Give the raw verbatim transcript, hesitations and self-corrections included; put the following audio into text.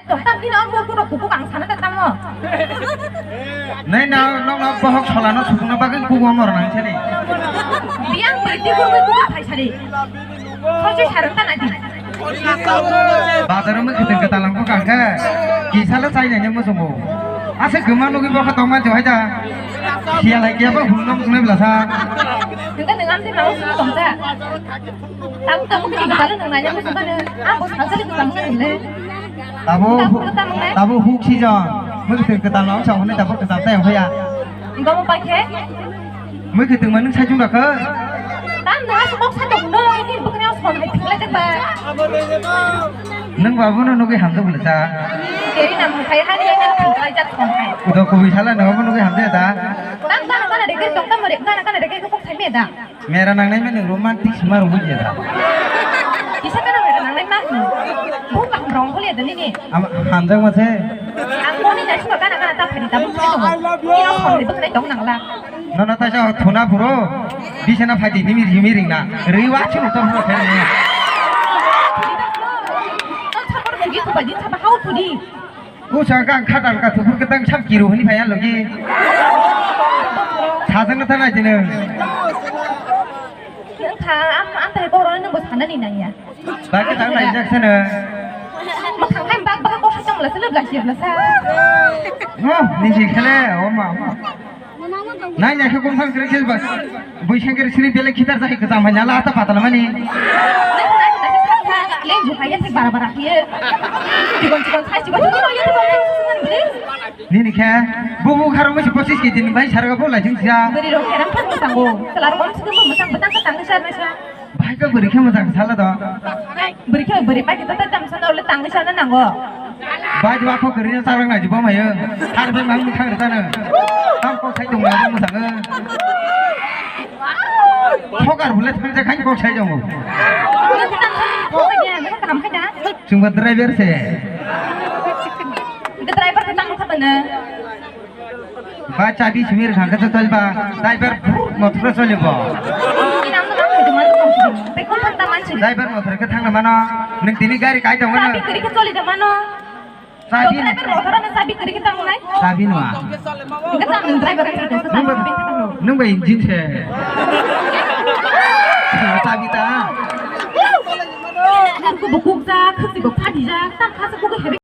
Tokta bini o murkhu rok kuku bang sana ta tamo. Nai na nok nok bohok sola no sukuna bagwi kuku amor nang sani. Biang berti kurui kuku thai sari. Sosi sarung ta nadi. Bazar o mui khiteng ketalang ko kangkha. Kisalo chai nai ne musungo. Ase guma nugi bokha tongma johai da. Siya lai kiya ba hum nom sunai belasa. Nengka nengam se mau sung tongta. Tabu tabu kini kepala nang nanya musuh mana? Ah, bos aja di kepala nang le. Tabu, tabu huk si jong. Mui kete keta nang sa hone tabu keta tayang hoya. Enggak mau pakai? Mui kete mana sa jung dah ke? Tam dah semok sa dong no, ini bukan yang semok hai pingla cepat. Neng babu no nugi hamdo bela sa. Jadi nang hai hari yang nang pingla cepat semok hai. Udah kubi salah neng babu nugi hamdo ya ta. Tam kana kana dekir dong tam mereka kana kana dekir kok sai me da. Mera nangnai mani romantic sima rwui ya da. Kisa kana mera nangnai ma. Bo kaham rong holi da nini. Am hamjak ma se. Ang moni na sima kana kana ta phani ta bukhnai tongo. Ino phone ri bukhnai tong nangla. Nono ta sa thuna phuro. Bisana phaidi himi himi ringna. Ri wa chini to phuro phani. Thudi ta phuro. Ton sapor mugi thuba din sapa hau thudi. Kusa kang khatal ka thupur ketang sab kiru hini phaya logi. Sajang na thana jine. Nang kha am am tai koro nang bo sana ni nang ya. Ba ketang lai jak sana. Ma khang hai bak bak ko sa chang la sa la bla si bla sa. Mo ni ji khale o ma ma. Nai nai khe kung thang kre khe ba. Bui seng kre sini bele khitar jai khe jam hai na la ta patala mani. Nang nai nai khe sa sa le ju hai ya thik bara bara khiye. Chikon chikon sai chikon chikon ya thik bara khiye. Nini khe bubu kharo mo si pochis kg ni bai sarga bo lai jing sia. Beri rok khe ram thang mo sango. Kelar kom sini mo sang betang ketang sar na sa. Bahai khe bwrwi khe mwchang sala do. Bwrwi khe bwrwi pai khe to tam sana ule tangwi sana nango. Bai jwa kho kwrwi na sarang na jibo mayo. Har bai mang khang rita na. Tam kok sai tong na mwchang. Thokar bule thang je khain kok sai jong. Kam khai da. Chungba driver se. Driver ke tang kha bana. Ba chabi simi rwkha khe chwtwlba, driver motor khe cholibo. Driver motor khe thangna mano, nwng tini gari kai tongo no. Chabi kwrwi khe choli da mano. Chabi. Driver motor ano chabi kwrwi khe tamo nai. Chabi nwa. Nwng ba, nwng ba engine se. Chabi ta. Bukuk jak, khasi bo phadi jak, tam khasa kuku hebe.